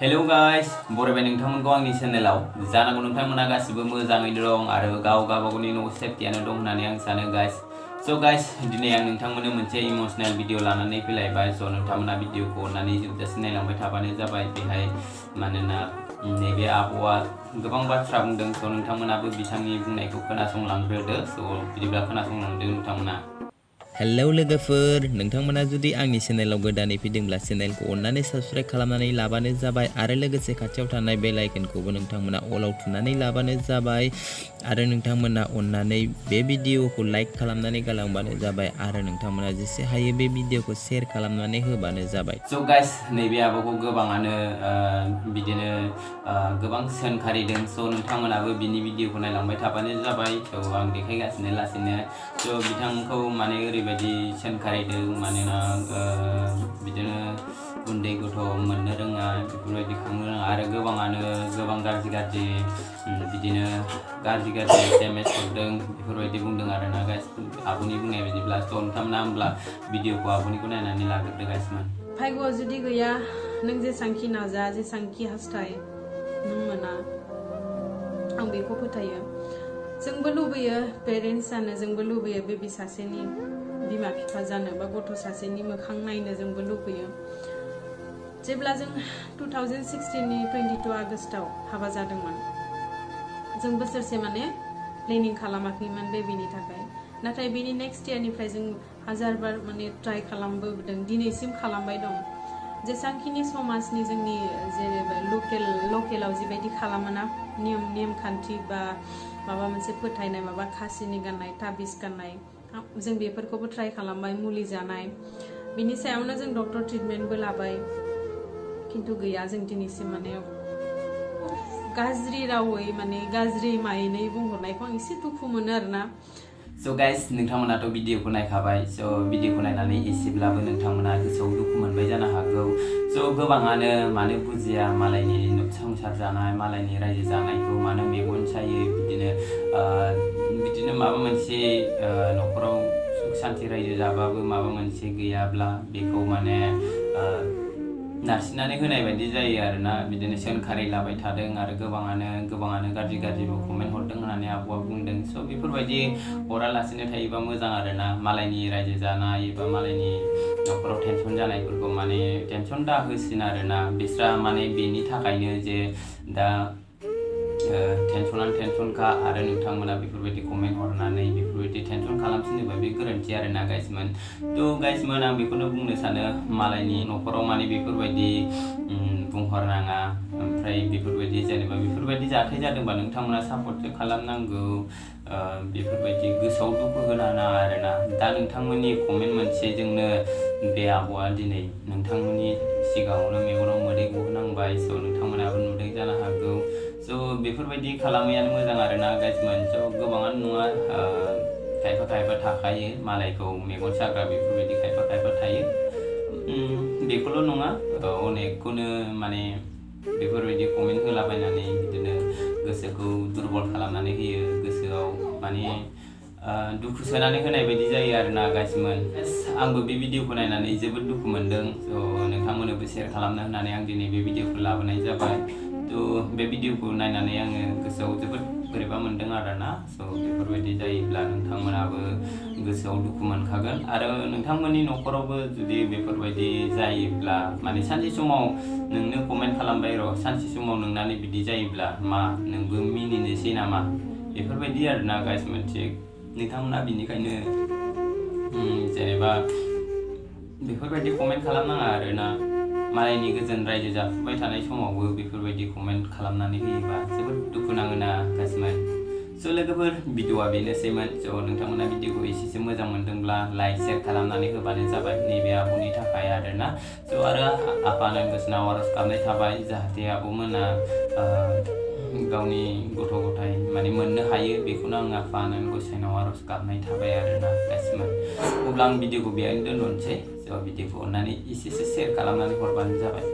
Hello guys, बरायबाय नोंथांमोनखौ आंनि चेनेलाव जानांगौ नोंथांमोना गासिबो मोजाङैनो दं आरो गावगावनि न' सेफटियानो दं होननानै आं सानो गाइस। So guys, दिनै आं नोंथांमोननो मोनसे इमोशनेल भिडिअ लानानै फैलायबाय। So नोंथांमोना भिडिअखौ अननानै जोबजासिम नायलांबाय थाबानो जाबाय। बेहाय मानोना नैबे आब'आ गोबां बाथ्रा बुंदों। So नोंथांमोनाबो बिथांनि बुंनायखौ खोनासंलांग्रोदो। So बिदिब्ला खोनासंलांदो नोंथांमोना। हेलौ लोगोफोर, नोंथांमोना जुदि आंनि चेनेलाव गोदानै फैदोंब्ला चेनेलखौ अननानै साबस्क्राइब खालामनानै लाबानो जाबाय आरो लोगोसे खाथियाव थानाय बेल आइकनखौबो नोंथांमोना अलाव थुनानै लाबानो जाबाय आरो नोंथांमोना अननानै बे भिडिअखौ लाइक खालामनानै गालांबानो जाबाय आरो नोंथांमोना जेसे हायो बे भिडिअखौ शेयार खालामनानै होबानो जाबाय। So guys, नैबे आब'खौ गोबाङानो बिदिनो गोबां सोंखारिदों। So नोंथांमोनाबो बिनि भिडिअखौ नायलांबाय थाबानो जाबाय। So आं देखायगासिनो लासैनो। So बिथांखौ माने ओरैबायदि सोंखारिदों मानोना बिदिनो उन्दै गथ' मोननो रोङा, बेफोरबायदि खांनो रोङा आरो गोबाङानो गोबां गाज्रि बिदिनो गाज्रि डेमेज हरदों बेफोरबायदि बुंदों आरोना गाइस आब'नि बुंनाय बायदिब्ला। स' नोंथांमोना होमब्ला भिडिअखौ आब'निखौ नायनानै लाग्रोदो गाइसमोन। भाग्यआव जुदि गैया नों जेसांखि नाजा जेसांखि हास्थाय नों मोना, आं बेखौ फोथायो। जोंबो लुबैयो पेरेन्ट्स जानो, जोंबो लुबैयो बेबि सासेनि बिमा बिफा जानो बा गथ' सासेनि मोखां नायनो जोंबो लुबैयो। जेब्ला जों 2016नि 22 आगस्टआव हाबा जादोंमोन, जों बोसोरसे माने प्लेनिं खालामाखैमोन बेबिनि थाखाय। नाथाय बेनि नेक्स्ट इयारनिफ्राय जों हाजारबार माने ट्राइ खालामबोदों, दिनैसिम खालामबाय दं। जेसांखिनि समाजनि जोंनि जेनेबा लकेलाव जिबायदि खालामोना नेम खान्थि बा माबा मोनसे फोथायनाय, माबा खासिनि गाननाय, ताबिज गाननाय, जों बेफोरखौबो ट्राइ खालामबाय, मुलि जानाय। बिनि सायावनो जों डक्टर ट्रिटमेन्टबो लाबाय, खिन्थु गैया। जों दिनैसिम माने गाज्रि रावै माने गाज्रि मायैनै बुंहरनायखौ आं एसे दुखु मोनो आरोना। So guys, नोंथांमोनाथ' भिडिअखौ नायखाबाय। So भिडिअखौ नायनानै एसेब्लाबो नोंथांमोना गोसोआव दुखु मोनबाय जानो हागौ। So गोबाङानो मानो बुजिया मालायनि संसार जानाय, मालायनि रायजो जानायखौ मानो मेगन सायो, बिदिनो माबा मोनसे न'खराव सुख शान्ति रायजो जाबाबो माबा मोनसे गैयाब्ला बेखौ माने नारसिननानै होनाय बायदि जायो आरोना। बिदिनो सोंखारिलाबाय थादों आरो गोबाङानो गाज्रिबो कमेन्ट हरदों होननानै आब'आ बुंदों। स' बेफोरबायदि हरालासिनो थायोबा मोजां आरोना। मालायनि रायजो जानाय एबा मालायनि न'खराव टेनसन जानायफोरखौ माने टेनसन दा होसिन आरोना। बिस्रा माने बेनि थाखायनो जे दा टेनसनखा आरो नोंथांमोना बेफोरबायदि कमेन्ट हरनानै बेफोरबायदि टेनसन खालामफिनोबा बे गोरोन्थि आरोना गाइसमोन। थ' गाइसमोन आं बेखौनो बुंनो सानो, मालायनि न'खराव माने बेफोरबायदि बुंहरनाङा। ओमफ्राय बेफोरबायदि जेनेबा बेफोरबायदि जाथाय जादोंबा नोंथांमोना सापर्टसो खालामनांगौ, बेफोरबायदि गोसोआव दुखु होनाङा आरोना। दा नोंथांमोननि कमेन्ट मोनसेजोंनो बे आब'आ दिनै नोंथांमोननि सिगाङावनो मेगनाव मोदै गहोनांबाय। स' नोंथांमोनाबो नुदों जानो हागौ। स' बेफोरबायदि खालामैयानो मोजां आरोना गाइसमोन। स' गोबाङानो नङा, खायफा थाखायो मालायखौ मेगन साग्रा, बेफोरबायदि खायफा थायो। बेखौल' नङा, अनेकखौनो माने बेफोरबायदि कमेन्ट होलाबायनानै बिदिनो गोसोखौ दुरबल खालामनानै होयो, गोसोआव माने दुखु सोनानै होनाय बायदि जायो आरोना गाइसमोन। आंबो बे भिडिअखौ नायनानै जोबोद दुखु मोनदों। स' नोंथांमोननोबो शेयार खालामनो होननानै आं दिनै बे भिडिअखौ लाबोनाय जाबाय। थ' बे भिडिअखौ नायनानै आङो गोसोआव जोबोद बोरैबा मोनदों आरोना। स' बेफोरबायदि जायोब्ला नोंथांमोनाबो गोसोआव दुखु मोनखागोन आरो नोंथांमोननि न'खरावबो जुदि बेफोरबायदि जायोब्ला माने सानसे समाव नोंनो कमेन्ट खालामबाय र', सानसे समाव नोंनानै बिदि जायोब्ला मा नोंबो मिनिनोसै नामा, बेफोरबायदि आरोना गाइस मोनसे। नोंथांमोना बिनिखायनो जेनेबा बेफोरबायदि कमेन्ट खालामनाङा आरोना। मालायनि गोजोन रायजो जाफुबाय थानाय समावबो बेफोरबायदि कमेन्ट खालामनानै होयोबा जोबोद दुखु नाङोना गाइसमोन। स' लोगोफोर, भिडिअआ बेनोसैमोन। स' नोंथांमोना भिडिअखौ एसेसो मोजां मोनदोंब्ला लाइक शेयार खालामनानै होबानो जाबाय, नैबे आब'नि थाखाय आरोना। स' आरो आफा आनान गसाइनाव आर'ज गाबनाय थाबाय जाहाथे आब'मोना गावनि गथ' गथाय माने मोननो हायो, बेखौनो आं आफा आनान गसाइनाव आर'ज गाबनाय थाबाय आरोना गाइसमोन। अब्ला आं भिडिअखौ बेहायनो दोनथ'नोसै। स' भिडिअखौ अननानै एसेसो शेयार खालामनानै हरबानो जाबाय।